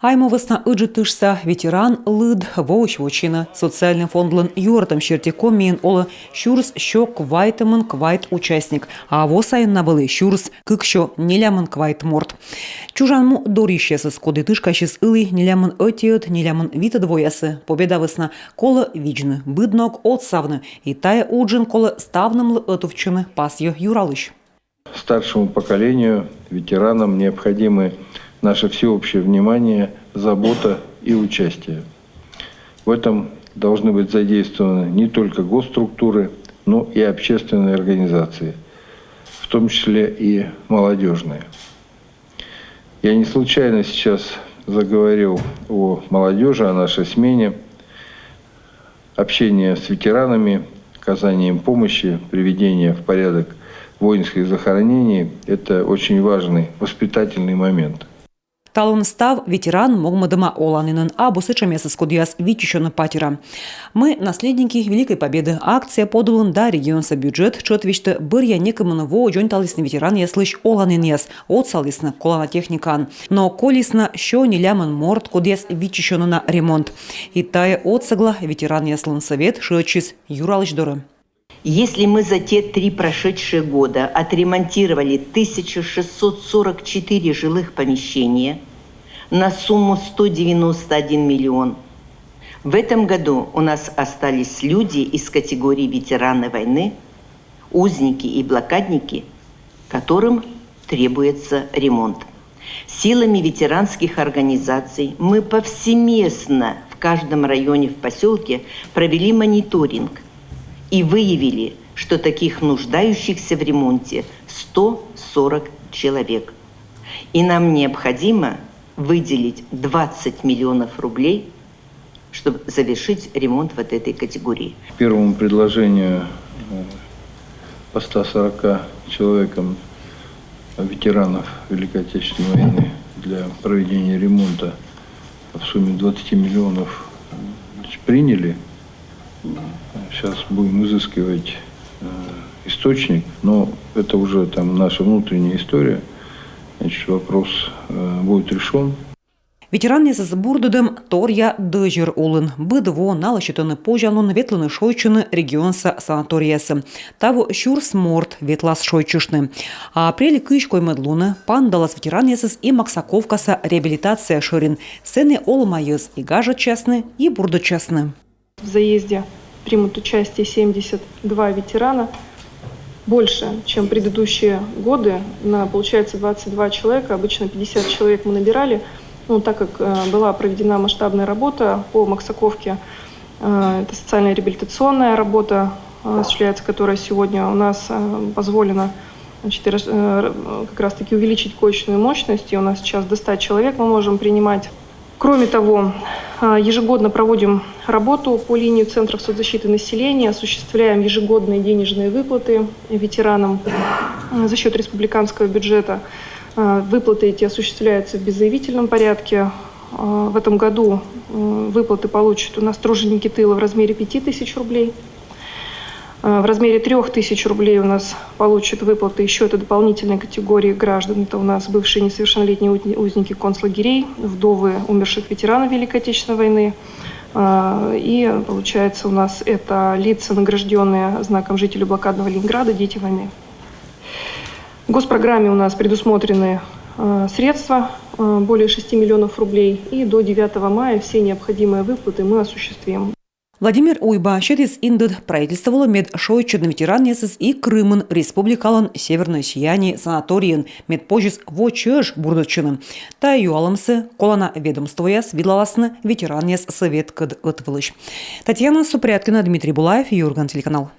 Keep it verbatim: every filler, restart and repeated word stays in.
Аймо вӧсна Ыджыд тышса ветеран лыд воысь вӧчӧны. Социальнӧй фондлӧн юӧртӧм серти Комиын олӧ сюрс сё квайтымын квайт участник, а во сайын на вӧлі сюрс кык сё нелямын квайт морт. Чужан му дорйысьясӧс, коді тышкасис ылі нелямын ӧтиӧд — нелямын витӧд воясӧ, Победа вӧсна колӧ видзны. Быд ног отсавны, и тайӧ уджын колӧ ставнымлы ӧтувтчыны, пасйӧ Юралысь. Старшему поколению, ветеранам, необходимы наше всеобщее внимание, забота и участие. В этом должны быть задействованы не только госструктуры, но и общественные организации, в том числе и молодежные. Я не случайно сейчас заговорил о молодежи, о нашей смене. Общение с ветеранами, оказание им помощи, приведение в порядок воинских захоронений — это очень важный воспитательный момент. Талун став ветеран могмӧдӧма оланінын, абу сэтшӧмъясыс, кодъяс виччысьӧны патерам. «Мы — наследники Великой Победы» акция подулын да регионса бюджет тшӧт весьтӧ бӧръя некымын во дзоньталісны ветеранъяслысь оланінъяс, отсалісны колана техникаӧн. Но колис на сё нелямын морт, кодъяс виччысьӧны на ремонт. И тайӧ отсӧгла ветеранъяслӧн сӧвет шыӧдчис Юралысь дорӧ. Если мы за те три прошедшие года отремонтировали тысяча шестьсот сорок четыре жилых помещения на сумму сто девяносто один миллион, в этом году у нас остались люди из категории ветераны войны, узники и блокадники, которым требуется ремонт. Силами ветеранских организаций мы повсеместно в каждом районе, в поселке провели мониторинг и выявили, что таких нуждающихся в ремонте сто сорок человек. И нам необходимо выделить двадцать миллионов рублей, чтобы завершить ремонт вот этой категории. К первому предложению, э, по ста сорока человекам ветеранов Великой Отечественной войны для проведения ремонта в сумме двадцати миллионов, значит, приняли. Сейчас будем изыскивать, э, источник, но это уже там наша внутренняя история. Значит, вопрос, э, будет решен. Ветеранъясӧс бурдӧдӧм торъя дӧзьӧр улын. Быд во налы сетӧны позянлун ветлыны шойччыны регионса санаторийясӧ. Таво сюрс морт ветлас шойччыштны. А апрель кызь коймӧд лунӧ паныдалас ветеранъясӧс и Максаковкаса реабилитация шӧрин. Сэні олӧма йӧз и гажӧдчасны, и бурдӧдчасны. В заезде примут участие семьдесят два ветерана. Больше, чем предыдущие годы. На, получается, двадцать два человека. Обычно пятьдесят человек мы набирали. Ну, так как, э, была проведена масштабная работа по Максаковке, э, это социально-реабилитационная работа, э, осуществляется, которая сегодня у нас, э, позволена, значит, и рас-, э, р-, как раз-таки увеличить коечную мощность. И у нас сейчас до ста человек мы можем принимать. Кроме того, а, ежегодно проводим работу по линии центров соцзащиты населения, осуществляем ежегодные денежные выплаты ветеранам, а, за счет республиканского бюджета. А, выплаты эти осуществляются в беззаявительном порядке. А, в этом году, м, выплаты получат у нас труженики тыла в размере пяти тысяч рублей. А, в размере трёх тысяч рублей у нас получат выплаты, ещё это дополнительные категории граждан. Это у нас бывшие несовершеннолетние уз-, узники концлагерей, вдовы умерших ветеранов Великой Отечественной войны. А, и получается, у нас это лица, награждённые знаком жителя блокадного Ленинграда, дети войны. В госпрограмме у нас предусмотрены, а, средства, а, более шести миллионов рублей, и до девятого мая все необходимые выплаты мы осуществим. Владимир Уйба сетіс индӧд правительстволы, мед шойччӧдны ветеранъясӧс и Крымын республикалӧн «Северное сияние» санаторийын, мед позис во чӧж бурдӧдчыны. Тайӧ юалӧмсӧ колана ведомствояс видлаласны ветеранъяс сӧветкӧд ӧтвылысь. Татьяна Супряткина, Дмитрий Булаев, «Юрган» телеканал.